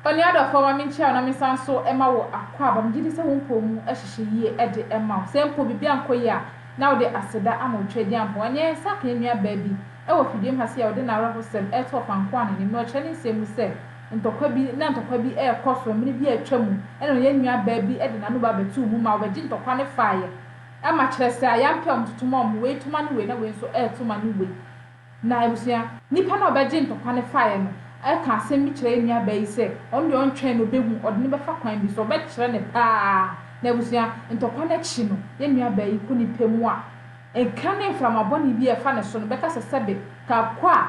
Onua dɔfoɔ ma menkyia wo na mensan nso ma wo akwaaba. Megye di sɛ wo mpɔw mu hyehyɛ yie de ma wo. Sɛ mpo biribi ankɔ yie a, na wode aseda ama Otweaduampɔn. Ɛnneɛ yɛn nsa ka yɛn nua baa bi wɔ fidiem ha sei a ɔde n'awerɛhosɛm reto ɔfanko a n'anim na ɔkyerɛ ne nsɛm mu sɛ ntɔkwa bi na ntɔkwa bi rekɔ so mmere bi a atwa mu ɛna yɛn nua baa bi de n'ano ba bɛtoo mu ma wɔbɛgye ntɔkwa no faeɛ ma kyerɛ sɛ ayampɛ a wɔtoto ma wɔn wei to ma ne wei na wei nso reto ma ne wei. Na abusua, nipa no a ɔbɛgye ntɔkwa no faeɛ no ka asɛm bi kyerɛ yɛn nuabaa yi sɛ ɔno deɛ ɔntwɛn na ɔbɛhu, ɔde no bɛfa kwan bi so, ɔbɛkyerɛ no paa. Na abusua, ntɔkwa no akyi no, yɛn nuabaa yi kɔ nipa mu a, nka ne mframa bɔne bi a ɛfa ne so no bɛka sɛ sɛbe ka kɔ a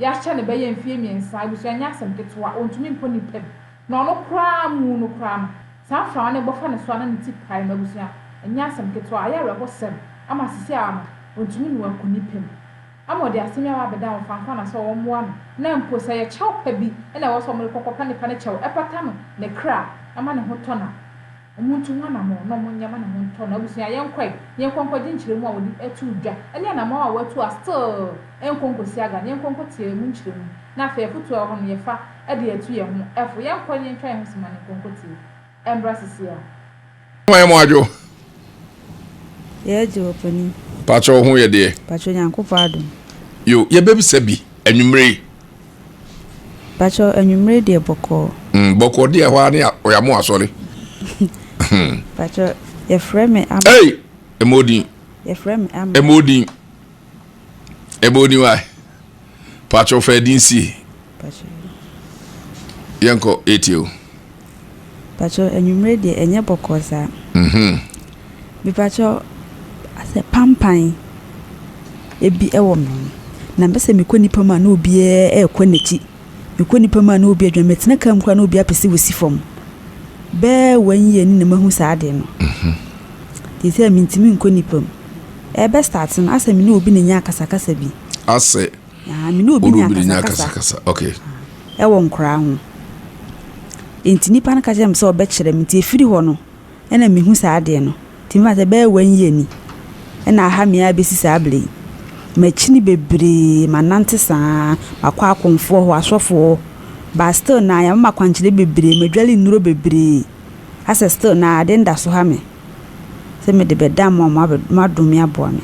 yɛahyɛ no bɛyɛ mfeɛ mmiɛnsa. Abusua, ɛnyɛ asɛm ketewa, ɔntumi nkɔ nipa mu. Na ɔno koraa mu no koraa no, saa mframa no bɔ fa ne so a na ne ti pae no. Abusua, ɛnyɛ asɛm ketewa, ayɛ awerɛhosɛm ama seesei ara no, ɔntumi ne wakɔ nipa mu. Ama ɔde asɛm yi aba abɛdan wɔn fankɔ anasɛ wɔmmoa no, na mpo sɛ ɛyɛ kyɛw pa bi na ɛwɔ sɛ wɔde kɔ kɔpa nipa no kyɛw ɛpata no ne kra ma ne ho tɔ no a, wɔntu ho anamɔn na wɔnyɛ ma ne ho ntɔ no. Abusua yɛnkɔe na yɛnkɔ nkɔgye nkyerɛmu a wɔde too dwa ne anamɔn a wɔatu a still ɛnkɔ nkɔsi aga no, yɛnkɔ nkɔtie ɛmu nkyerɛmu na afei afotuo a ɛwɔ hɔ no yɛfa de atu yɛn ho fo. Yɛnkɔ na yɛntwa yɛn ho sima na yɛnkɔ nkɔtie. Ɛmbra sisi a. Hwan mo adwo? Yɛ gye wɔ panin. Pakyɛ wo ho yɛ deɛ? Pakyɛ Nyankopɔn adom. Yo, yɛ bɛ bisa bi anwummere yi. Pakyɛ anwummere deɛ bɔkɔɔ. Mm, bɔkɔɔ deɛ ɛhɔ ara ne ɔya mo asɔre. Pakyɛ yɛ frɛ me ama. Hey, ɛmɔ odin. Yɛ frɛ me ama. Ɛmɔ odin. Ɛbɔ ni wa. Patrɔ fa ɛdin sie. Yɛnkɔ etie o. Patrɔ anwummere deɛ ɛnyɛ bɔkɔɔ saa. Mhm. Mepatrɔ asɛ pampan ebi ɛwɔ me ho. Na mpɛ sɛ mekɔ nipa mu a na obiara ɛrekɔ n'akyi. Mekɔ nipa mu a na obi adwene metena kaa mu koraa na obi apɛ sɛ wɔsi fam. Bɛɛ one year ni na mahu saa adeɛ no. Mhm. Te sɛ mentumi nkɔ nipa mu. Ɛbɛ start no asɛ me ne obi na nya akasakasa bi. Asɛ Ah, me ne obi nya akasakasa. Okay. Ɛwɔ nkoraa ho. Nti nipa no ka kyerɛ me sɛ ɔbɛkyerɛ me nti efiri hɔ no ɛna mehu saa adeɛ no. Nti mefa sɛ bɛyɛ one year ni ɛna aha me ara bɛsi saa berɛ yi. Makyini bebree, manante saa, makɔ akɔmfoɔ hɔ, asɔfoɔ hɔ, but still na yɛama me akwankyerɛ bebree, madwale nnuro bebree. Asɛ still na ade no da so ha me. Sɛ mede bɛda mo a moadom me aboa me.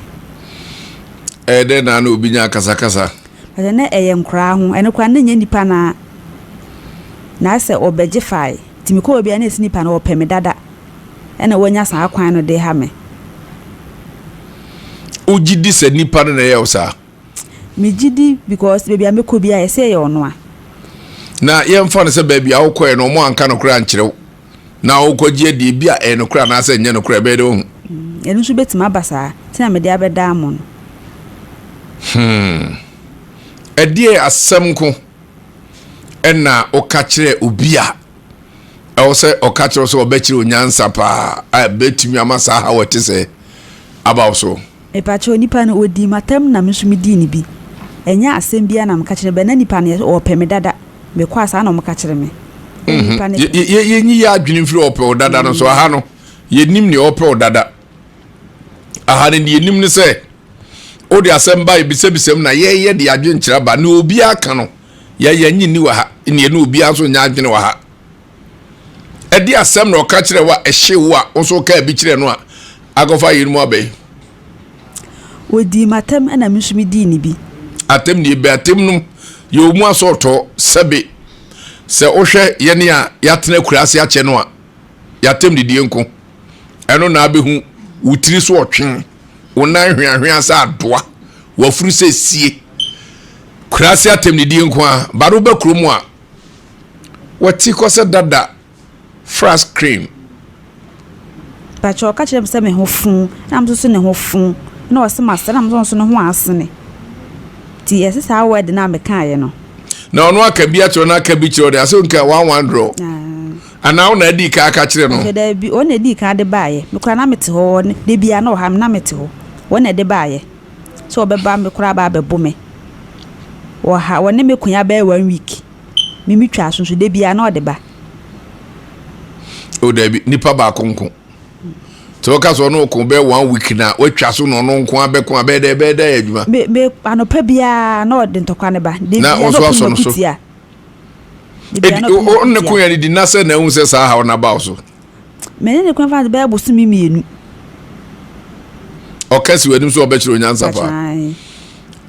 Ɛyɛ dɛn na na obi nya akasakasa? Ɛsɛ na ɛyɛ nkoraa ho. Ɛno koraa na ɛnyɛ nipa no ara. Na asɛ ɔbɛgye fae. Nti mekɔ baabi a na ɛsɛ nipa no ɔpɛ me dada. Ɛna wanya saa kwan no de ha me. Wogye di sɛ nipa no na ɛyɛ wo saa? Megye di because baabi a mɛkɔ biara ɛsɛ ɛyɛ ɔno a. Na yɛmfa no sɛ baabi a wokɔɛ no wɔn anka nokorɛ ankyerɛ wo na wokɔgye adi ebi a ɛyɛ nokorɛ anaasɛ ɛnyɛ nokorɛ ɛbɛyɛ dɛ wahu. Ɛno nso bɛtumi aba saa nti na mede abɛdaa mo no. Hmm. Ɛdeɛ asɛm nko ɛna woka kyerɛ obi a ɛwɔ sɛ ɔka kyerɛ sɛ ɔbɛkyerɛ onyansa paa a ɛbɛtumi ama saa haw ɛte sɛ aba wo so. Mepakyɛw, nipa no, odii m'atam na me nso midii no bi. Ɛnyɛ asɛm biara na meka kyerɛ no, but na nipa no, ɔɔpɛ me dada. Mekɔ a, saa na wɔka kyerɛ me. Na nipa no pɛ me. Yɛnyi yɛn adwene mfiri ɔpɛ wo dada no so. Aha no, yɛnnim nea ɔpɛ wo dada. Aha no, deɛ yɛnim ne sɛ, wode asɛm ba yɛbisabisa mu na yɛyɛ de adwenkyerɛ aba. Nea obiara ka no, yɛn yɛnnye nni wɔ ha, ne yɛne obiara nso nyɛ adwene wɔ ha. Ɛde asɛm na ɔka kyerɛ wo a ɛhye wo a wo nso wokaa bi kyerɛ no a akɔfa yeinom aba yi. Ɔdii m'atɛm ɛna me nso medii ne bi. Atɛm nie bɛ atɛm nom yɛwɔ mu asɔɔtɔ sɛbe sɛ wohwɛ yɛne a yɛatena akuraase akyɛ no a yɛatɛm didie nko ɛno na abɛhu wo tiri so ɔtwe wo nan hweahwea sɛ adoa wafuru sɛ sie kuraase atɛm didie nko a ba no wobɛ kurom a Wati kɔ sɛ dada fras cream. Pakyɛ ɔka kyerɛ me sɛ me ho fon na me nso so ne ho fon na ɔse masere na me nso ne ho asene nti yɛse saa word no a mekaeɛ no. Na ɔno aka bi akyerɛ na aka bi kyerɛ ɔde asɛ nka one one draw anaa wo na adi kan aka kyerɛ no. Pakyɛ daabi ɔno na edi kan de baeɛ me koraa na mete hɔ da biara na ɔha me na mete hɔ wɔn na ɛde baeɛ sɛ ɔbɛba me koraa aba abɛbo me ɔha wɔne me konya bɛyɛ one week. Me me twa so nso da biara na ɔde ba. O dabi nipa baako nko. Sɛ wɔka sɛ ɔno ɔko bɛyɛ one week na watwa so na ɔno nko abɛko abɛyɛ dɛ ɛbɛyɛ dɛ adwuma. Me me anɔpa biara na ɔde ntɔkwa ne ba. Da biara na ɔko no so. Baabi a na ɔpɛ Wo ne ko yɛ didi na sɛ na ehu sɛ saa haw no aba wo so. Me ne ne ko fa bɛyɛ bosome mmienu. Ɔka si w'anim sɛ ɔbɛkyerɛ onyansa paa.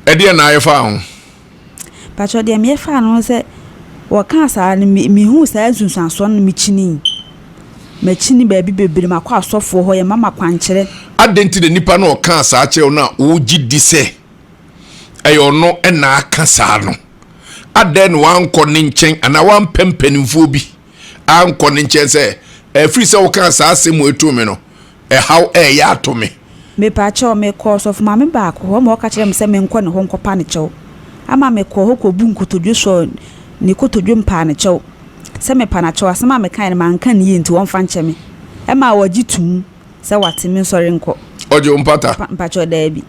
Ɛdeɛ na ayɛ faa ho? Pakyɛ deɛ meyɛ faa no sɛ wɔkaa saa no mehuu saa nsunsuansoɔ no mekyinii. Makyini baabi bebree makɔ asɔfoɔ hɔ yɛma ma kwankyerɛ. Adɛn nti na nipa no ɔkaa saa kyerɛ wo no a wogye di sɛ ɛyɛ ɔno na aka saa no? Adɛn na wankɔ ne nkyɛn anaa wampɛ mpanimfoɔ bi ankɔ ne nkyɛn sɛ ɛfiri sɛ wokaa saa asɛm wei too me no, ɛhaw ɛreyɛ ato me? Mepakyɛw, mekɔɔ ɔsɔfo maame baako hɔ ma ɔka kyerɛɛ me sɛ menkɔ ne hɔ nkɔpa no kyɛw. Ama mekɔɔ hɔ kɔbuu nkotodwe sɔɔ ne kotodwe mu paa no kyɛw sɛ mepa no akyɛw, asɛm a mekae no manka no yie nti ɔmfa nkyɛ me. Ɛmaa ɔgye toom sɛ wate, mensɔre nkɔ. Ɔgye wo mpata? Mpakyɛw, daabi.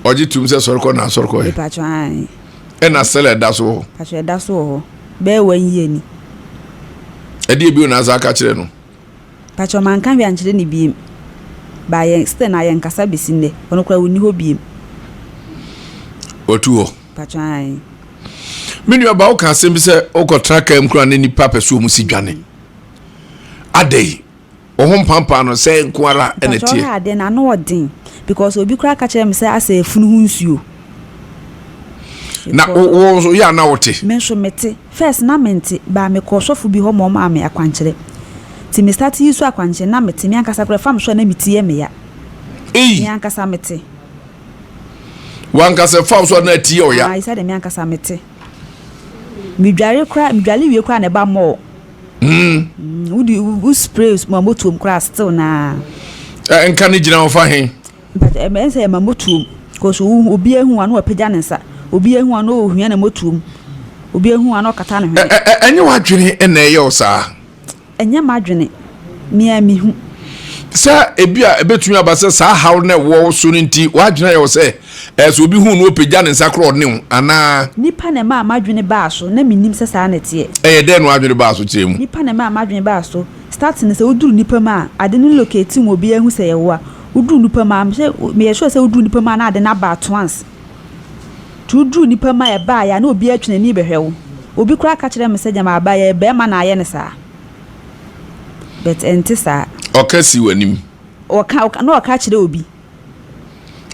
Ɔgye tum sɛ sɔre kɔ na asɔre kɔ ɛ. Mepakyɛw, ae. Ɛna sɛlɛ ɛda so wɔ hɔ. Pakyɛw, ɛda so wɔ hɔ. Bɛyɛ one year ni. Ɛdeɛ bio na asa aka kyerɛ no? Pakyɛw, manka hwee ankyerɛ no biem. Ba yɛn, still na yɛnkasa besi nnɛ. Ɔno koraa onni hɔ biem. Watu hɔ? Pakyɛw, ae. Me nua ba, woka asɛm bi sɛ wokɔtena kaa mu koraa na nnipa pɛ sɛ wɔn si dwane. Adɛn? Wo ho mpampaa no sɛ nko ara na Mpakyɛw ɛteɛ. ha adeɛ no ano ɔden because obi koraa ka kyerɛ me sɛ asɛ afunu ho nsuo. Na wo wo nso yɛ a na wote? Me nso mete. First na mente but mekɔɔ sɔfo bi hɔ ma ɔmaa me akwankyerɛ. Nti me start use akwankyerɛ na mete. Me ankasa koraa ɛfa me so a na me ti yɛ me ya. Ei! Me ankasa mete. Wankasa ɛfa wo so a na ti yɛ wo ya? Ae sɛdeɛ me ankasa mete. Medware koraa medware wie koraa na ɛba more. Mm. Mm, wode wo spray ma motuom koraa still na. Eh, nka ne gyina ɔfa he? But ɛmɛ sɛ ɛma motuom. Cause obi ehu ano ɔpagya ne nsa. Obi ehu ano ohia ne motuom. Obi ehu ano ɔkata ne hwene. Ɛnyɛ w'adwene na ɛyɛ wo saa. Ɛnyɛ m'adwene, me ara mehu. Sɛ ebia ebetumi aba sɛ saa haw no a ɛwɔ wo so no nti, w'adwene ayɛ wo sɛ ɛɛ sɛ obi hu no opagya ne nsa koraa ɔne wo anaa. Nipa na ɛmaa m'adwene baa so, na minnim sɛ saa na ɛteɛ. Ɛyɛ dɛn na w'adwene baa so kyerɛ mu? Nipa na ɛmaa m'adwene baa so. Starting no, sɛ woduru nipa mu a, ade no locate mu, obiara hu sɛ ɛyɛ wo a. Woduru nipa mu a, sɛ meyɛ sure sɛ woduru nipa mu a na ade no aba at once. Nti woduru nipa mu a ɛbaeɛ a na obiara atwe n'ani rebɛhwɛ wo. Obi koraa ka kyerɛɛ me sɛ gyama aba yɛ barima na ayɛ no saa. But ɛnte saa. Ɔka si w'anim. Ɔka, ɔka, na ɔka kyerɛ obi.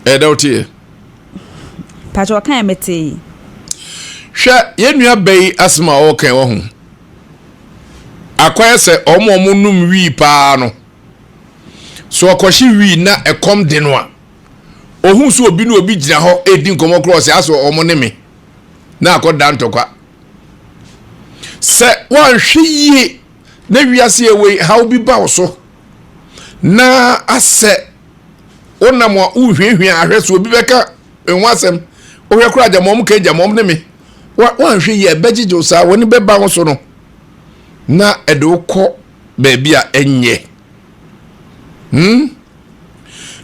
Ɛyɛ dɛ woteeɛ? Pakyɛ ɔka yɛ metee. Hwɛ, yɛn nua bɛ yi asɛm a ɔreka yi wahu. Akɔyɛ sɛ wɔn a wɔnom wii paa no, so ɔkɔhye wii na ɛkɔm de no a, Ohuu sɛ obi ne obi gyina hɔ redi nkɔmmɔ koraa ɔsɛ asɛ wɔn ne me na akɔda ntɔkwa. Sɛ woanhwɛ yie na wiase yɛ wei haw bi ba wo so na asɛ wonam a wohwiahwia ahwɛ sɛ obi bɛka ho asɛm wohwɛ koraa gyama wɔn ka gyama wɔn ne me woanhwɛ yie ɛbɛgyegye wo saa w'ani bɛba wo so no na ɛde wo kɔ baabi a ɛnyɛ hmm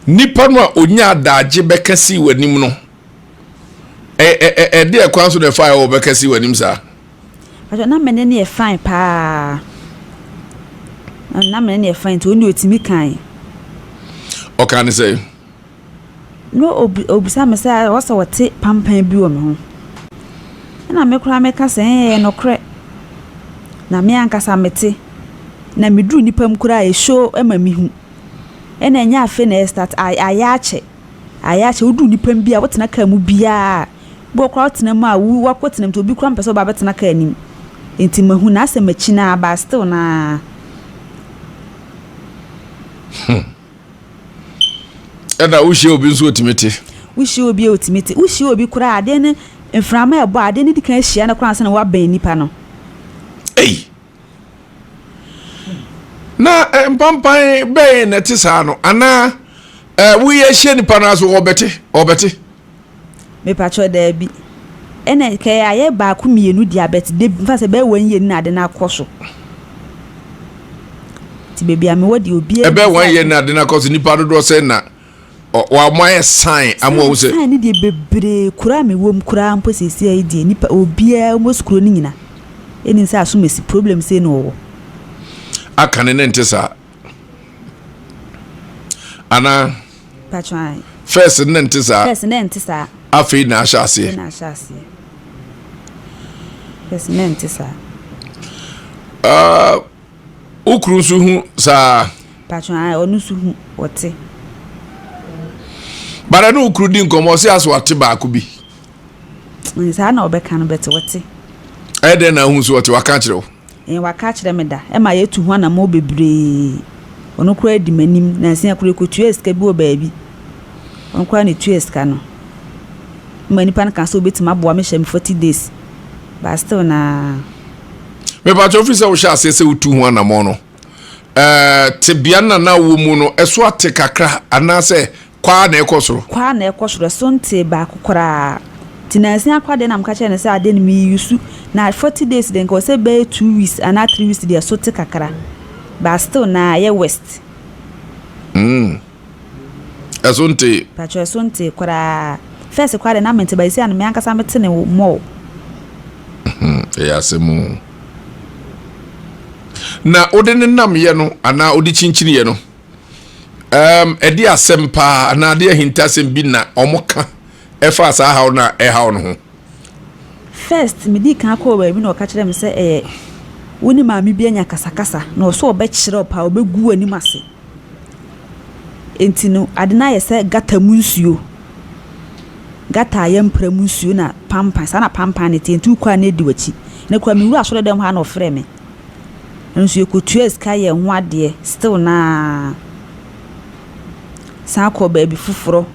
Nipa no a onyaa daagye bɛka sii w'anim no, ɛde ɛkwan so na ɛfa a wɔbɛka sii w'anim saa? Pacho, na mene ne yɛ fine paa. Na mene ne yɛ fine nti ɔno deɛ ɔtumi kan. Ɔka ne sɛ? No obisa me sɛ ɔsɛ ɔte pampan bi wɔ me ho. Ɛna me koraa meka sɛ ɛyɛ nokorɛ. Na me ankasa mete. Na meduru nipa mu koraa ɛshow ma mehu. Ɛna ɛnyɛ afei na ɛyɛ start ayɛ akyɛ ayɛ akyɛ woduru nipa mu bi a wotena kaa mu biara bi wɔ koraa wotena mu a wo wakɔ tena mu nti obi koraa mpɛ sɛ ɔba abɛtena kaa anim nti mahu na asɛ makyi naa but still naa. Hmm. Ɛna wohyia obi nso otumi te. Wohyia obi a otumi te. Wohyia obi koraa adeɛ no mframa ɛbɔ adeɛ no di kan ahyia no koraa ansa na wabɛn nipa no. Ei. Na eh, mpampan bɛn na ɛte saa no anaa eh, woyɛ ahyia nipa no aso ɔbɛte ɔbɛte. Mepakyɛw daabi. Ɛna kɛyɛ ayɛ baako mmienu di abɛte de nfa sɛ bɛyɛ wɔn yie na ade no akɔ so. Ti baabi a mewɔ deɛ obiara. Ɛbɛyɛ wɔn yie na ade no akɔ so nipa dodoɔ sɛ na wɔn ayɛ sign ama wɔn sɛ. Sign ne deɛ bebree kuro a mewɔ mu koraa mpo seesei yi deɛ nipa obiara almost kuro no nyina ɛnim sɛ asomasi problem sei na ɔwɔ. Aka ne ne nte saa anaa. Patron. First ne nte saa. First ne nte saa. Afei na ahyɛ aseɛ. Afei na ahyɛ aseɛ. Yes, mente saa. Wo kunu nso hu saa? Patro, ae, ɔno nso hu, ɔte. But ɛne wo kunu di nkɔmmɔ, ɔse asɛ wate baako bi. Saa na ɔbɛka no, but ɔte. Ɛyɛ dɛn na ahu so ɔte, waka akyerɛ wo? Ɛɛ, waka akyerɛ me da. Ɛma yɛatu ho anammɔn bebree. Ɔno koraa di m'anim. Nansa yi koraa yɛkɔtuaa sika bi wɔ baabi. Ɔno koraa na ɛtuaa sika no. Ɛma nipa no kaa sɛ ɔbɛtumi aboa me hyɛ me 40 days. But still naa. Mepakyɛ wofiri sɛ wohyɛ aseɛ sɛ wotu ho anammɔn no, ɛɛ, tebea no na na wowɔ mu no, ɛso ate kakra anaasɛ Kɔ ara na ɛkɔ soro. Kɔ ara na ɛkɔ soro, ɛso ntee baako koraa. Nti nansa yi koraa deɛ na meka kyerɛɛ no sɛ adeɛ no me use na 40 days deɛ nka ɛwɔ sɛ ɛbɛyɛ 2 weeks anaa 3 weeks deɛ ɛso te kakra but still naa ɛyɛ worst. Mm. Ɛso ntee. Pakyɛ ɛso ntee koraa. First koraa deɛ na mente but seesei a no me ankasa mete ne more. Ɛyɛ asɛm o. Na wode ne nam yɛ no anaa wode kyinkyini yɛ no? Um, ɛde asɛm paa anaa ade ahintasɛm bi na wɔka ɛfa saa haw no a ɛhaw no ho. First, medii kan kɔɔ baabi na ɔka kyerɛɛ me sɛ ɛyɛ wo ne maame bi anya kasakasa na ɔsɛ ɔbɛkyerɛ wo paa, ɔbɛgu w'anim ase. Enti no, ade no ayɛ sɛ gata mu nsuo. Gata a yɛmpra mu nsuo na pampan, saa na pampan no teɛ, nti wokɔ a na ɛdi w'akyi. Na kura mewura asɔre dɛm hɔ a na ɔfrɛ me. Nso yɛkɔtuaa sika yɛɛ ho adeɛ still no ara san kɔɔ baabi foforɔ.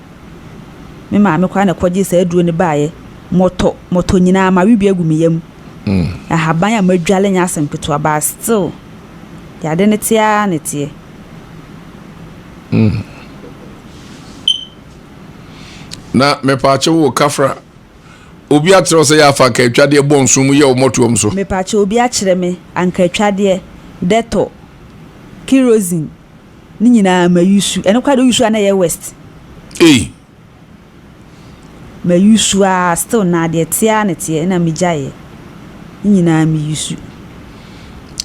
Me maame koraa na ɛkɔgyee saa aduro no baeɛ. Mɔtɔ mɔtɔ nyinaa mawe bi agu me yam. Ahaban a madwale nyɛ asɛm ketewa but still deɛ ade no teɛ ara na ɛteɛ. Na mepaakyɛw o Kafra. Obi akyerɛ wo sɛ yɛ afa ankaatwadeɛ bɔ nso mu yɛ wo mmɔtoam so? Mepakyɛ obi akyerɛ me ankaatwadeɛ, dɛtɔ, kerosene ne nyinaa ma use ɛno koraa deɛ wo use a na ɛyɛ worst. Ei. Ma use aa still naa deɛ ɛteɛ aa na ɛteɛ ɛna me gyaeɛ ne nyinaa me use.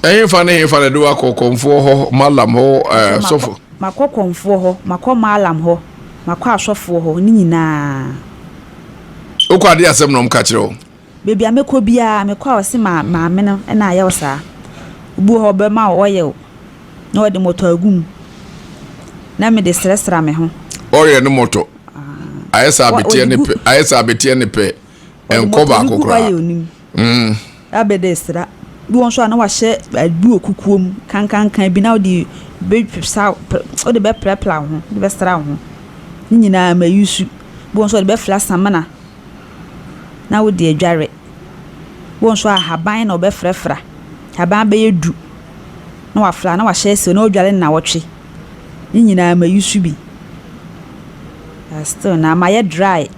Ɛhefa ne hefa na ɛde wo akɔ kɔmfoɔ hɔ, mallam hɔ, ɛɛ sɔfo? Makɔ kɔmfoɔ hɔ, makɔ mallam hɔ, makɔ asɔfoɔ hɔ ne nyinaa. Wokɔ ade asɛm na wɔka kyerɛ wo. Baabi a mɛkɔ biara, mekɔ a wɔse ma maame no na ayɛ wo saa. Obi wɔ hɔ ɔbɛma wo oil na ɔde mɔtɔ agu mu na mede srɛsrɛ me ho. Oil ne mɔtɔ. Ayɛ sɛ abeteɛ ne pɛ. Ayɛ sɛ abeteɛ ne pɛ. Ɛnkɔ baako koraa. Ɔde mɔtɔ no gu oil no mu. Mm. Abɛde sra. Bi wɔ nso a na wahyɛ bi wɔ kukuo mu kankankan bi na wode bɛsa wode bɛprapra wo ho, wode bɛsra wo ho. Ne nyinaa ma use. Bi wɔ hɔ nso a wɔde bɛfra samina na wode adware. Bi wɔ hɔ nso a ahaban na wɔbɛfrafra. Ahaban bɛyɛ du na wafra na wahyɛ asi hɔ na wadware nnawɔtwe. Ne nyinaa ma use bi. But still na mayɛ dry.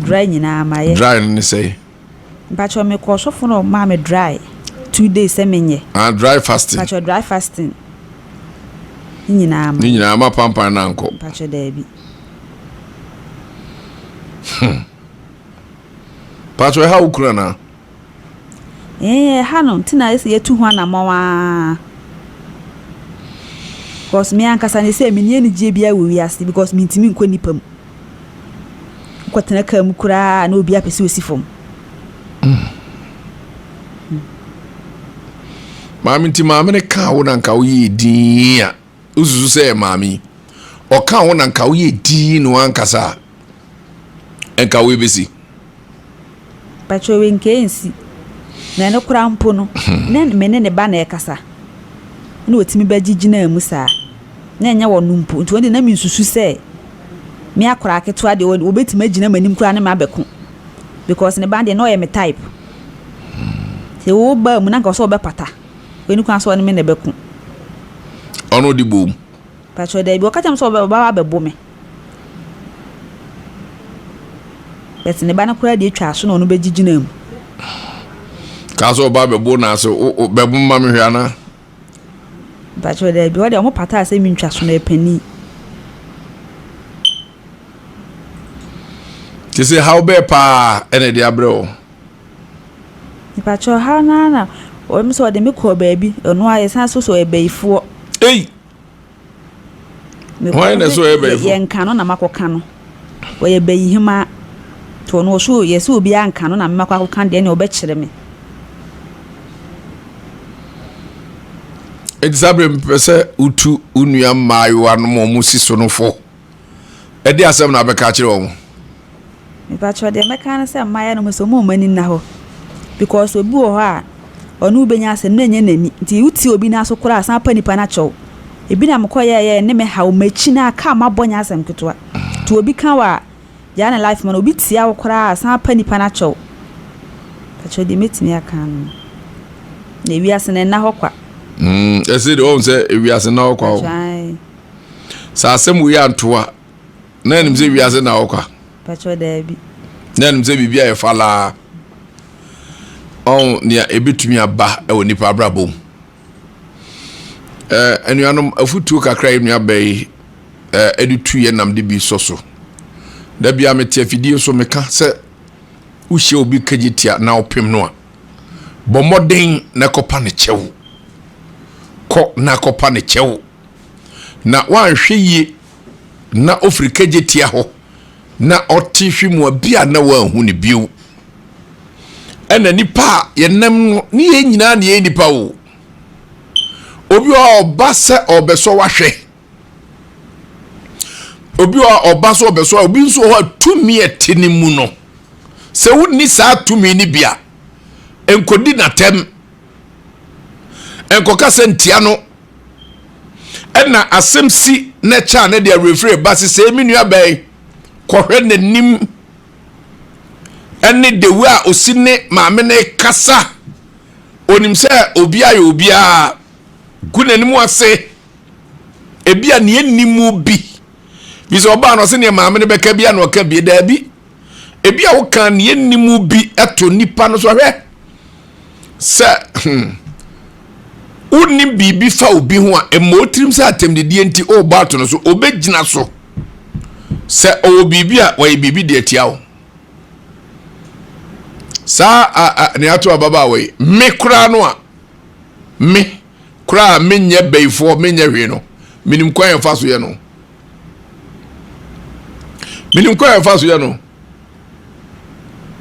Dry nyinaa mayɛ. Dry no ne sɛn? Mpakyɛw mekɔɔ sɔfo na ɔmaa me dry 2 days sɛ menyɛ. Ah, dry fasting. Mpakyɛw dry fasting. Ne nyinaa ma. Ne nyinaa ma pampan na ankɔ. Mpakyɛw daabi. Mpakyɛw ɛha wo kunu anaa? Ɛɛ ɛha no nti na ɛsɛ yɛtu ho anammɔn aa. Because me ankasa ne sɛ menni anigyeɛ biara wɔ wiase because mentumi nkɔ nnipa mu. Wokɔtena kaa mu koraa na obi apɛ sɛ osi fam. Maame nti maame no kaa wo na nka woyɛɛ dinn a wosusu sɛ ɛyɛ maame yi ɔkaa wo na nka woyɛɛ dinn na wankasa a nka wei bɛsi. Pakyɛ wei nka ɛnsi. Na ɛno koraa mpo no na me ne ne ba na ɛkasa na ɔtumi bɛgye gyinaa mu saa na ɛnyɛ ɔno mpo nti ɔno deɛ na mensusu sɛ me akwadaa ketewa deɛ ɔbɛtumi agyina m'anim koraa ne me abɛko because ne ba deɛ na ɔyɛ me type. Sɛ wo baa mu na nka ɔsɛ ɔbɛpata wei kwan sɛ ɔne me na ɛbɛko. Ɔno de bom. Pakyɛ daabi ɔka kyerɛ me sɛ ɔbɛba abɛbo me. But ne ba no koraa deɛ atwa aso na ɔno bɛgye gyina mu. Kaa sɛ ɔba abɛbo na ase bɛbo ma me hwɛ anaa? Mpakyɛw daabi ɔde ɔmo pataa sɛ mentwa so no ɛpanin. Te sɛ haw bɛɛ paa ɛna ɛde abrɛ wo. Mpakyɛw haw naa na ɔmo sɛ ɔde me kɔɔ baabi ɔno a yɛsan so sɛ ɔyɛ bayifoɔ. Ei! Hwan na ɛsɛ ɔyɛ bayifoɔ? Yɛnka no na makɔka no. Ɔyɛ bayihemaa. Nti ɔno ɔso yɛ sɛ obiara nka no na me makɔ akɔka deɛ ɛne ɔbɛkyerɛ me. Enti saa berɛ mepɛ sɛ wotu wo nua mmaayewa no ma wɔn si so no fo. Ɛde asɛm na abɛka akyerɛ wɔn. Mepakyɛw deɛ mɛka ne sɛ mmayewa no mo sɛ wɔn ani nna hɔ because obi wɔ hɔ a ɔne wo bɛnya asɛm na ɛnyɛ n'ani nti wotie obi nan so koraa san pa nipa no akyɛw. Ebi na mekɔ yɛɛyɛ ne me haw m'akyi na kaa mabɔ nyɛ asɛm ketewa nti obi ka wo a gyaa ne life ma no obi tia wo koraa a san pa nipa no akyɛw. Pakyɛw deɛ mɛtumi aka ano no na ewiase no ɛnna hɔ kwa. Mm, ɛsɛ deɛ ɔhu sɛ ewiase nna hɔ kwa o. Sɛ asɛm wei anto a na ɛnim sɛ wiase na hɔ kwa. Pakyɛw daabi. Na ɛnim sɛ biribi ayɛ falaa. Ɔn nea ebetumi aba wɔ nipa abrabɔ mu. Ɛɛ anuanom afutuo kakra yi nua bɛyi yi ɛde tu yɛ nam de bi sɔ so. Da bia mete afidie so meka sɛ wohyia obi kagye tia na ɔpem no a bɔ mmɔden na kɔpa ne kyɛw. Kɔ na kɔpa ne kyɛw. Na woanhwɛ yie na ofiri kagye tia hɔ na ɔte hwe mu a bi a na wanhu ne bio. Ɛna nipa a yɛnam no ne yɛn nyinaa ne yɛn nipa o. Obi a ɔba sɛ ɔbɛsɔ wahwɛ. Obi a ɔba sɛ ɔbɛsɔ obi nso wɔ hɔ a tumi ɛte ne mu no. Sɛ wonni saa tumi no bi a, nkɔdi n'atɛm. Nkɔka sɛ ntia no. Ɛna asɛm si na ɛkyɛ a na de awerɛfiri ba sesɛɛ me nua bɛn kɔhwɛ n'anim ɛne the way a osi ne maame ne kasa onim sɛ obi ayɛ obiara gu n'anim ase ebi a nea ɛnni mu bi bi sɛ ɔbaa no ɔsɛ nea maame no bɛka bi a na ɔka bi daabi ebi a woka nea ɛnni mu bi ɛto nipa no so hwɛ sɛ hmm wonim biribi fa obi ho a ɛmmɔ wo tirim sɛ atɛmdidie nti ɔrebɔ ato no so ɔbɛgyina so sɛ ɔwɔ biribi a wɔyɛ biribi de atia wo saa a nea ato ababaawa yi me koraa no a me koraa menyɛ bɛyifoɔ menyɛ hwee no menim kwan yɛfa so yɛ no menim kwan yɛfa so yɛ no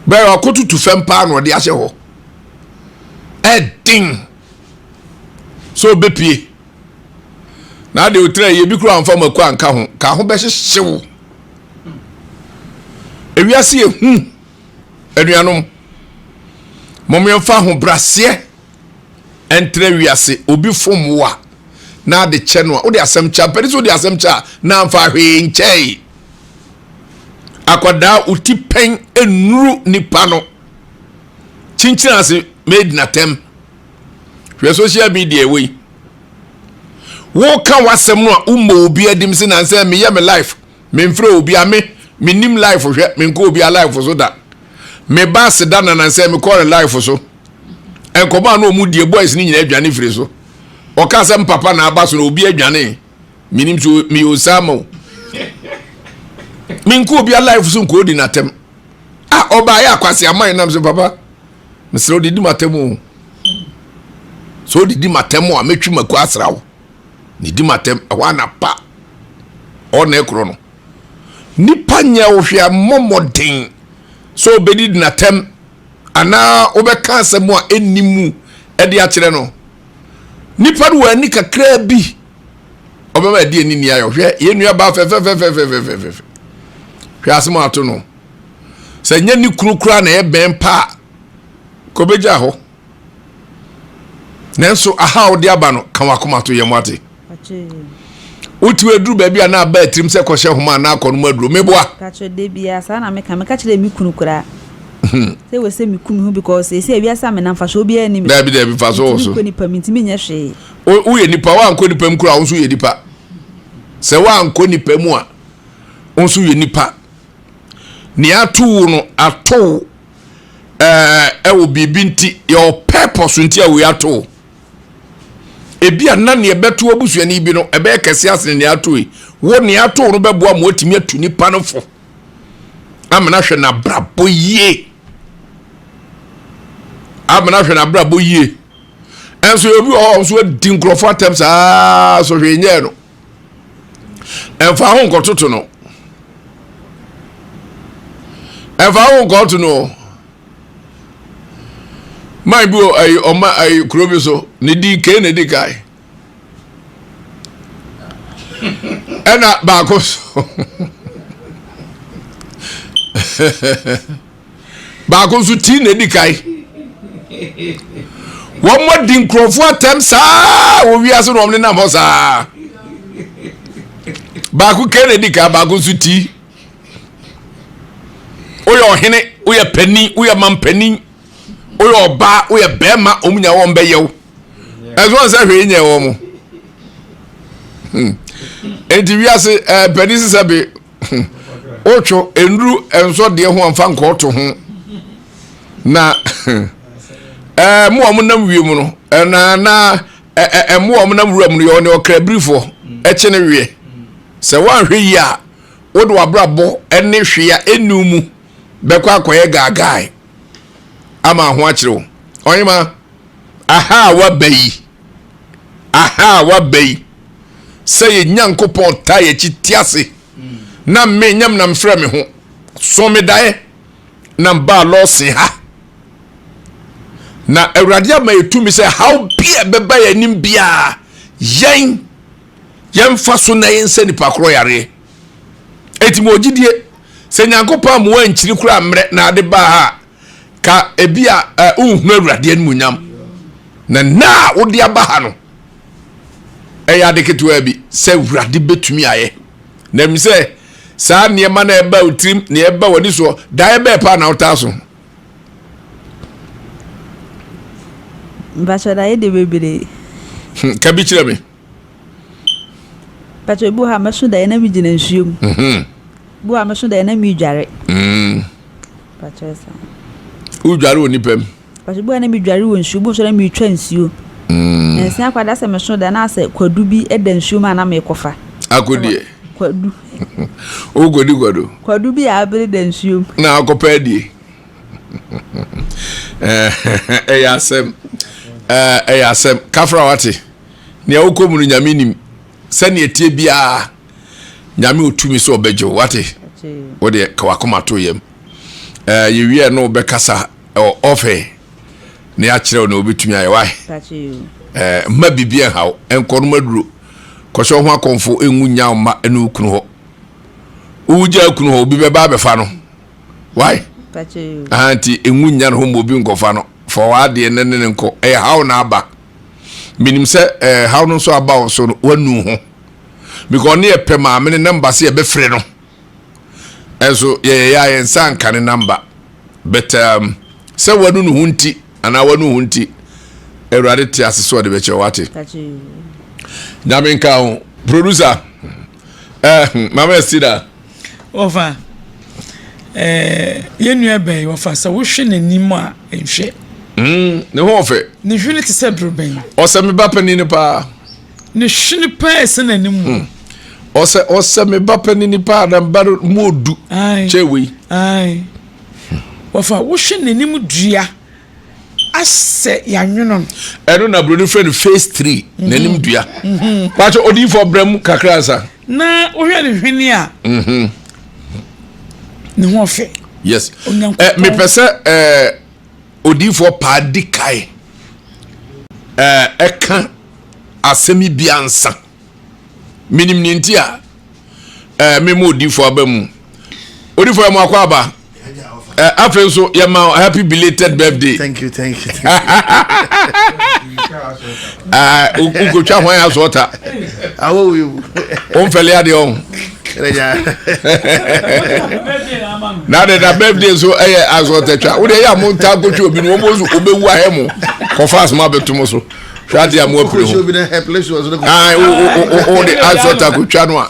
bɛyɛ ɔkotutu fam paa na ɔde ahyɛ hɔ ɛden sɛ ɔbɛpie na adeɛ ɔtira yie bi kura nfa mako anka ho ka ho bɛhyehye wo ewiase yɛ hu anuanom mɔmyɛmfa ahobraseɛ ɛntrɛ wiase obi fom wo a na ade kyɛ no a wode asɛm kyɛ mpɛne sɛ wode asɛm kyɛ a na amfa hwee nkyɛe akwadaa wo ti pɛn nnuru nipa no kyinkyin ase made na tɛm hwɛ social media ɛwɔ yi woka w'asɛm no a wommɔ obi adim se nansɛ meyɛ me life memfrɛ obi a me menim life hwɛ menkɔ obi a life so da meba aseda na nansɛ mekɔ ne life so nkɔmɔ a na ɔmu die boys ne nyinaa adwane firi so ɔka sɛ mpapa na aba so na obi adwane menim so meyɛ osama o menkɔ obi a life so nkɔ odi n'atɛm a ɔbaayɛ akwase aman nam so papa mesrɛ wode di m'atɛm o sɛ wode di m'atɛm a mɛtwi mako asra wo ne di m'atɛm ɛhɔ anapa ɔna ɛkorɔ no nipa nyɛ wo hwɛ mmɔ mmɔden sɛ wobɛdidi n'atɛm anaa wobɛka asɛm a ɛnni mu ɛde akyerɛ no nipa no wɔ ani kakraa bi ɔbɛma ɛde ani ni ayɛ hwɛ yɛn nua baa fɛfɛfɛfɛfɛfɛfɛ hwɛ asɛm ato no sɛ nyɛ ne kunu koraa na ɛbɛn paa kɔbɛgya hɔ nanso aha a wode aba no ka wakoma to yɛn ate wotumi aduru baabi a na aba atirim sɛ kɔhyɛ homa anaa akɔ no mu aduro meboa Pacho de bia saa na meka meka kyerɛ me kunu koraa hmm. sɛ wɔ sɛ meku me ho because ɛsɛ awiase a menam mfasoɔ biara ni me daabi daabi mfasoɔ wɔ so nkɔ nipa mentumi nyɛ hwee woyɛ nipa woankɔ nipa mu koraa wo nso yɛ nipa sɛ woankɔ nipa mu a wo nso yɛ nipa nea ato wo no ato wo ɛwɔ biribi nti yɛwɔ purpose nti a wei ato wo ebi a na nea ɛbɛto abusuani bi no ɛbɛyɛ kɛse asene nea ato yi wo nea ato no bɛboa ma watumi atu nipa no fo amena hwɛ n'abrabɔ yie amena hwɛ n'abrabɔ yie ɛnso obi wɔ hɔ nso adi nkurɔfoɔ atɛm saa so hwee nyɛɛ no ɛmfa ho nkɔtoto no. Ɛmfa wo nkɔɔto no o. Man bi wɔ ayi ɔma ayi kuro bi so ne din kee na edi kae. Ɛna baako so baako nso tii na edi kae. Wɔn adi nkurɔfoɔ atɛm saa wɔ wiase na wɔn nenam hɔ saa. Baako kee na edi kae baako nso tii. Woyɛ ɔhene, woyɛ panin, woyɛ mampanin, woyɛ ɔbaa, woyɛ bɛrima, wɔn nyinaa wɔn bɛyɛ wo. Ɛso wɔn sɛ hwee nyɛ wɔn. Hmm. Enti wiase ɛɛ eh, panin sisɛ bi hmm, wotwo nnuru nsɔ deɛ ho amfa nkɔɔto ho na ɛɛ eh, mo a wɔn nam wiem no ɛna na ɛɛ eh, mo a wɔn nam wura mu no yɛ ɔne ɔkrabirifoɔ ɛkye ne weɛ sɛ wɔanhwɛ yie a. Wode w'abrabɔ ne hwee a ɛnni wo mu bɛkɔ akɔyɛ gaagae ama ho akyerɛ wo. Ɔhema, aha a woaba yi, aha a woaba yi, sɛ yɛ Nyankopɔn taa yɛakyi te ase na me nyam na mfrɛ me ho, so me daeɛ na mbaa lɔɔsen ha. Na Awurade ama yɛ tumi sɛ haw bi a ɛbɛba yɛn anim biara, yɛn yɛmfa so na yɛnsɛ nipa korɔ yareɛ. Enti mewɔ gyidie sɛ Nyankopɔn amma woankyiri koraa mmerɛ na ade baa ha a, ka ebi a uh, wonhunu Awurade animuonyam. Na nna a wode aba ha no, ɛyɛ ade ketewa bi sɛ Awurade bɛtumi ayɛ. Na ɛmu sɛ saa nneɛma na ɛba wo tirim na ɛba w'ani soɔ, daeɛ bɛɛ paa na wotaa so. Mpakyɛ daeɛ deɛ bebree. Hmm, ka bi kyerɛ me. Mpakyɛ ebi wɔ hɔ a mɛso daeɛ na megyina nsuo mu. Mhm. Ebi wɔ hɔ a mɛso daeɛ na meredware. Mm. Mpakyɛ saa. Wodware wɔ nipa mu? Mpakyɛ ebi wɔ hɔ a na medware wɔ nsuo, ebi wɔ nso na meretwa nsuo. Mm. Nansi akwadaa sɛ meso daeɛ na asɛ kwadu bi da nsuo mu a na merekɔfa. Akodie? Kwadu. Wokɔdi kwadu? Kwadu bi a abere da nsuo mu. Na akɔpɛ adie? Ɛyɛ asɛm. Ɛyɛ asɛm. Kafra wate. Nea wokɔ mu no Nyame nim. Sɛnea ɛteɛ biara Nyame ɔtumi sɛ ɔbɛgye wo wate. Wo deɛ ka wakoma to yam. Ɛɛ yɛwie no wobɛkasa ɛwɔ ɔfɛ na yɛakyerɛ wo na wobɛtumi ayɛ wae. Ɛɛ mma biribi ɛnha wo ɛnkɔ no maduro kɔhyɛ wo ho akɔmfo ɛngu nya wo mma ɛne wo kunu hɔ. Wogya kunu hɔ obi bɛba abɛfa no. Wae. Aha nti ɛngu nya no hɔ ma obi nkɔfa no. Fa w'adeɛ ne ne nkɔ. Ɛyɛ haw na aba. Menim sɛ eh, haw no nso aba wo so no, woanu ho. Because ne yɛpɛ maame ne namba sɛ yɛbɛfrɛ no. Ɛnso yɛyɛ yɛ a yɛn nsa nka ne namba. But um, sɛ wanu ne ho nti, anaa wanu ho nti, Awurade te ase sɛ ɔde bɛkyɛ wate. Nyame nka ho. Producer, eh, Mama Estida. Wɔfa, eh, yɛn nua bɛn wɔfa sɛ wohwɛ n'anim a nhwɛ. Mm, ne ho ɔfɛ. Ne hwene te sɛ dorobɛn. Ɔsɛ me ba panin paa. Ne hwene paa ɛsɛ n'anim. Mm. Ɔsɛ ɔsɛ me ba panin paa na mba no mu odu. Kyɛ wei. Ayi. Wɔfa wohwɛ n'anim dua. Asɛ yɛanwono no. Ɛno na buroni frɛ no phase 3 mhm. n'anim dua. Mhm. Pakyɛ odiyifoɔ brɛ mu kakra nsa. Na wohwɛ ne hwene a. Mhm. Ne ho ɔfɛ. Yes. Eh, mepɛ sɛ eh, odiyifoɔ paa di kae eh, ɛka asɛm yi bi ansa. Menim ne nti a eh, mema odiyifoɔ aba mu. Odiyifoɔ yɛ mo akɔ aba. Eh, afei nso yɛma happy belated birthday. Thank you, thank you. Ah, wokɔtwa hwan asɔɔta womfɛle adeɛ ɔho na de na birthday nso ɛyɛ asɔɔtatwa wode ɛyɛ a montaa kɔtwa obi no wɔbɔ so wobɛwu ahɛ mo kɔfa asoma bɛto mo so hwɛ adeɛ a mo apire ho wode asɔɔta kɔtwa no a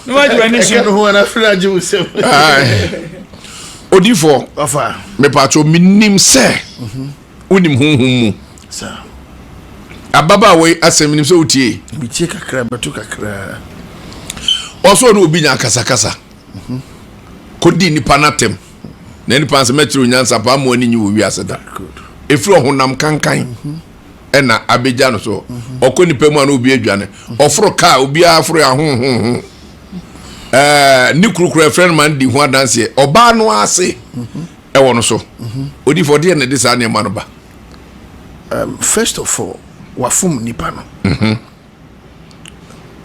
Odifoɔ, mepatwo menim sɛ mhm. wonim honhom mu. Ababaawa yi asɛm menim sɛ wotie. Metie kakra bɛto kakra. Ɔsɛ ɔne obi nya akasakasa. Mhm. Kɔdi nipa no atɛm. Na nipa nsɛ mɛkyerɛ onyansa paa ma ani nye wɔ wiase da. Ɛfiri ɔhonam kankan. Mhm. Ɛna abɛgya no so. Ɔkɔ nipa mu a na obi adwane. Ɔforo kaa obiara foro yɛ ahohoho. Ɛɛ ne kuru kura ɛfrɛ no ma no di ho adanseɛ. Ɔbaa no ase. Ɛwɔ no so. Odiyifoɔ, deɛ na ɛde saa nneɛma no ba? First of all, wafom nipa no.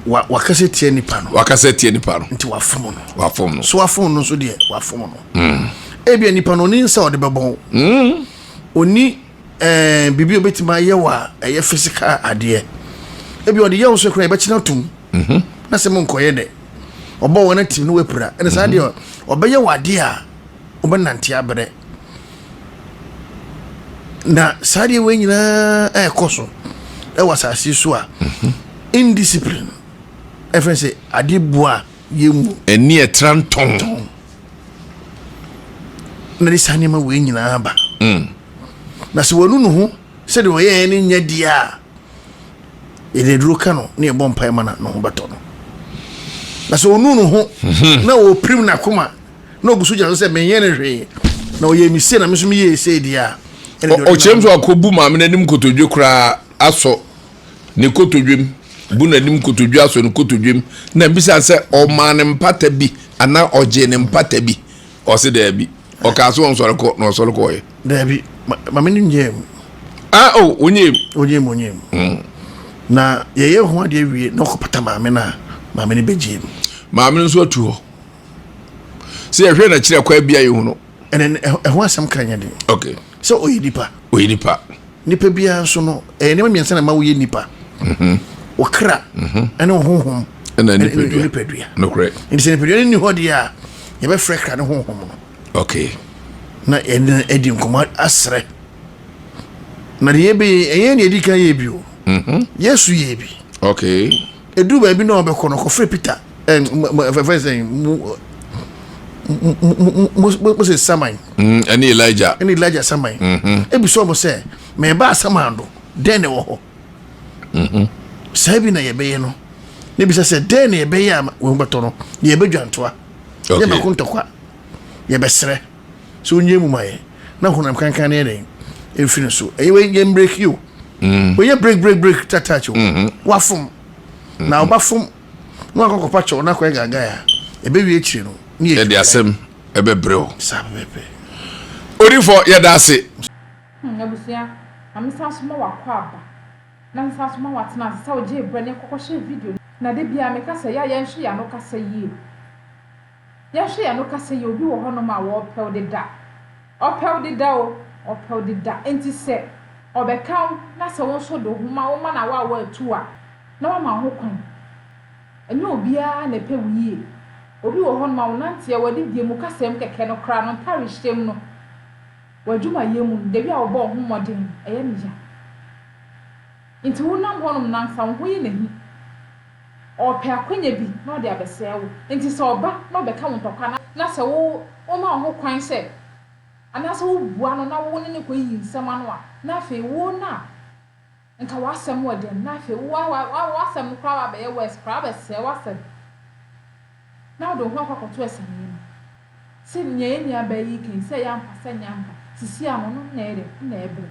Wa wakasa tia nipa no. Wakasa tia nipa no. Nti wafom no. Wafom no. So wafom no nso deɛ wafom no. Ebia nipa no oni nsa ɔde bɛbɔ wo. Oni ɛɛ biribi a obetumi ayɛ wɔ a ɛyɛ physical adeɛ. Ebia ɔde yɛ wo so koraa yɛbɛkyena atum. Na sɛ mo nkɔyɛ dɛ. Ɔbɔ wɔn atim no wapira. Ɛna saa deɛ ɔbɛyɛ wɔ adeɛ a wobɛnante abrɛ. Na saa deɛ wei nyinaa ɛrekɔ so ɛwɔ asase so a indiscipline ɛfɛ sɛ adeɛ bu a yɛnwu. Ɛni ɛtra ntɔn. Na de saa nneɛma wei nyinaa ba. Na sɛ wɔnu ne ho sɛdeɛ ɔyɛɛ ne nyɛ deɛ a yɛde aduro ka no na yɛbɔ mpae ma na ne ho bɛtɔ no. Na sɛ ɔnu ne ho na ɔpirim n'akoma na ɔgu so gyina so sɛ menyɛ no hwee na ɔyɛ me sei na me nso meyɛɛ sei deɛ a, ɛne deɛ ɔde Ɔkyerɛm nam. sɛ wakɔbu maame no anim kotodwe koraa asɔ ne kotodwem, bu n'anim kotodwe asɔ ne kotodwem, na mbisa sɛ ɔmaa ne mpata bi anaa ɔgyee ne mpata bi. Ɔse daabi. Ɔkaa sɛ ɔnsɔre kɔ na ɔsɔre kɔɔɛ. Daabi, maame no nyɛɛ mu. Ah, oh, ɔnyɛɛ mu. Ɔnyɛɛ mu, ɔnyɛɛ mu. Na yɛyɛ ho adeɛ wie na ɔkɔpata maame no a, maame no bɛgyee mu. Maame no nso atu hɔ. Sɛ yɛhwɛ n'akyiri akwan bi a yɛhu no. Ɛnɛ ɛho asɛm ka nyɛ den. Okay. Sɛ ɔyɛ nipa. Ɔyɛ nipa. Nipa biara nso no, ɛyɛ nneɛma mmiɛnsa na ɛma woyɛ nipa. Wo kra, ɛne wo honhom, ɛna nipadua. Nipadua. Nokorɛ. Nti sɛ nipadua no nni hɔ deɛ a, yɛbɛfrɛ kra ne honhom no. Okay. Na yɛne adi nkɔmmɔ asrɛ. Na deɛ yɛbɛyɛ, ɛyɛ deɛ ɛdi kan yɛ bi o. Yesu yɛ bi. Okay. Ɛduru baabi na ɔbɛkɔ no, ɔkɔfrɛ Peter. Fɛfɛ sɛ Moses saman. Ɛne Elijah. Ɛne Elijah saman. Ebisa ɔmo sɛ, mɛba asaman do, dɛn na ɛwɔ hɔ? Saa bi na yɛbɛyɛ no. Na ebisa sɛ, dɛn na yɛbɛyɛ a wɔn bɛtɔ no? Yɛbɛdwa ntoa. Yɛbɛko ntɔkwa. Yɛbɛsrɛ. Sɛ onye mu ma yɛ. Na honam kankan no yɛ dɛn? Ɛmfiri no so. Ɛyɛ wei yɛn break yi o. Wɔyɛ break break break tatach o. Wafom. Na ɔba fom. Na wakɔ akɔpa kyɛw na akɔyɛ gagae a, ɛbɛwie akyire no, ne yɛ Yɛde asɛm ɛbɛbrɛ wo. Saa pɛpɛpɛ. Odifo, yɛda ase. Hmm abusua, ma me san so ma wakɔ aba na nsan so ma watena ase sɛ wogyee berɛ ne kɔkɔhyɛɛ video no. Na da biara meka sɛ yɛ a yɛnhwɛ yɛn ano kasa yie. Yɛnhwɛ yɛn ano kasa yie, obi wɔ hɔnom a wɔpɛ wo deda. Ɔpɛ wo deda o, ɔpɛ wo deda. Enti sɛ ɔbɛka wo na sɛ wo nso de wo ho ma woma no awaawa atu a, na wama wo ho kwan. Ɛnyɛ obiara na ɛpɛ wo yie. Obi wɔ hɔnom a, wo nanteɛ, w'adidie mu, kasa mu kɛkɛ no koraa no, ntarehyɛ mu no, w'adwumayɛ mu no, the way a wobɔ wo ho mmɔden no, ɛyɛ no ya. Nti wonam hɔnom no ansa wo ho yɛ no ahi. Ɔrepɛ akwanya bi na ɔde abɛsɛe wo. Nti sɛ ɔba na ɔbɛka wo ntɔkwa na sɛ wo woma wo ho kwan sɛ anaasɛ wobua no na wo ne no kɔyiyi nsɛm ano a, na afei wo na Nka w'asɛm wɔ den na afei wo a w'asɛm no koraa abɛyɛ worse koraa abɛsɛe w'asɛm na wode wo ho akɔ akɔto asiane mu. Sɛ nea yɛn nua baa yi reka yi sɛ ɛyɛ ampa sɛ ɛnyɛ ampa sisi a no ɔno na ɛyɛ dɛn na ɛbrɛ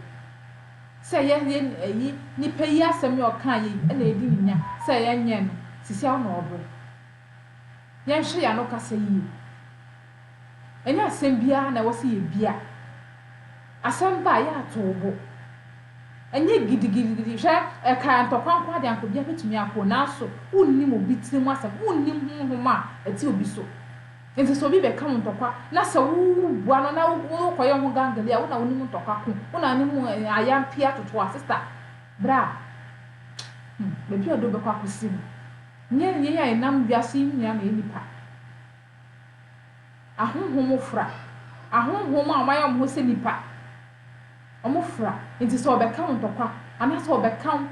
sɛ yɛ yɛ ɛyi nipa yi asɛm yi a ɔkaa yɛ yi na ɛdi ne nya sɛ yɛnyɛ no sisi a ɔna ɔbrɛ. Yɛnhwɛ yɛn ano kasa yie. Ɛnyɛ asɛm biara na ɛwɔ sɛ yɛbia. Asɛm ba a yɛ ato wo bo. Ɛnyɛ gidigidigidi. Hwɛ, ɛkaa ntɔkwa nko ara deɛ anka obiara bɛtumi ako, nanso wonnim obi tirim asɛm, wonnim honhom a ɛte obi so. Enti sɛ obi bɛka wo ntɔkwa na sɛ wobua no na wokɔyɛ wo ho gangali a, wo na wonim ntɔkwa ko, wo na wonim ayampia toto a, sista, bra. Hmm, baabi a ɔde wo bɛkɔ akɔsi no, nyɛ yɛn a yɛnam wiase yi nyinaa na yɛ nnipa. Ahonhom fra. Ahonhom a wɔayɛ wɔn ho sɛ nnipa. Wɔfra. Enti sɛ ɔbɛka wo ntɔkwa anaasɛ ɔbɛka wo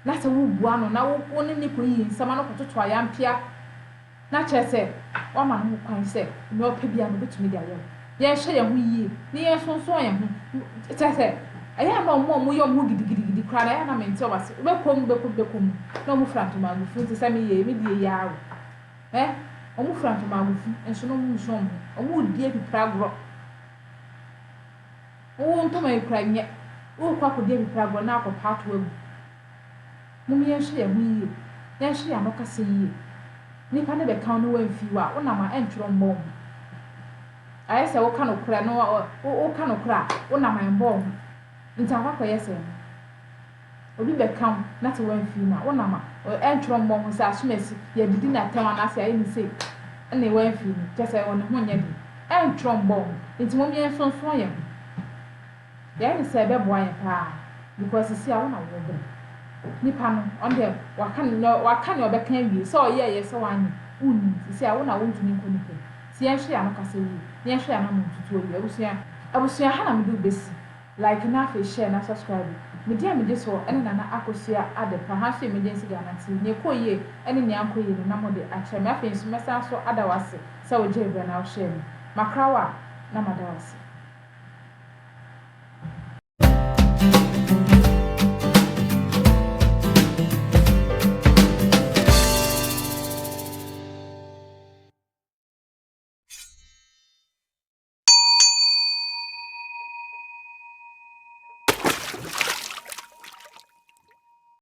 na sɛ wobua no na wo ne no kɔyiyi nsɛm ano kɔtoto ayampea na kyerɛ sɛ woama no ho kwan sɛ nea ɔpɛ biara no ɔbɛtumi de ayɛ wo. Yɛnhwɛ yɛn ho yie na yɛnsonsɔn yɛn ho. Kyerɛ sɛ, ɛyɛ a na wɔn a wɔyɛ wɔn ho gidigidigidi koraa no, ɛyɛ a na mente wɔn ase. Wobɛkɔ mu, bɛkɔ mu, bɛkɔ mu na wɔfira ntomago fi nti sɛ meyɛ yi, me deɛ yi ara o. Ɛ? Wɔfira ntomago fi nso na wɔnsu wɔn ho. Wɔredi apipire agorɔ. Wo ntoma yi kura nyɛ. Worekɔ akɔdi apipire agorɔ na akɔpa ato agu. Mom yɛnhwɛ yɛn ho yie. Yɛnhwɛ yɛn ano kasa yie. Nipa no bɛka wo na wamfi wo a, wonam a ɛntwerɛ mmɔ wo ho. Ayɛ sɛ woka nokorɛ no, woka nokorɛ a, wonam a ɛmbɔ wo ho. Nti akɔ akɔyɛ sɛn? Obi bɛka wo na sɛ woamfii no a, wonam a, ɛntwerɛ mmɔ wo ho sɛ asomasi, yɛadidi no atɛm anaasɛ yɛayɛ no sei ɛna woamfii no, kyerɛ sɛ ne ho nyɛ den. Ɛntwerɛ mmɔ wo ho. Nti mom yɛnsonsono yɛn ho. Yɛayɛ no sɛ ɛbɛboa yɛn paa because sisi a wo na wo brɛ. Nipa no, ɔno deɛ waka ne waka nea ɔbɛka awie, sɛ ɔyɛɛyɛ sɛ wanyɛ, wonnim. Sisi a wo na wontumi nkɔ nipa mu. Nti yɛnhwɛ yɛn ano kasa yie na yɛnhwɛ yɛn anammɔn tutuo yie. Abusua, abusua ha na mede wo bɛsi. Like na afei share na subscribe. Me din a megye soɔ ne Nana Akosua Adepa. Ha nso yɛ Emergency Ghana TV. Nea ɛkɔɔ yie ne nea ankɔ yie no na mode akyerɛ me. Afei nso mɛsan nso ada wo ase sɛ wogyee berɛ na wohwɛɛ me. Makra wo a na mada wo ase.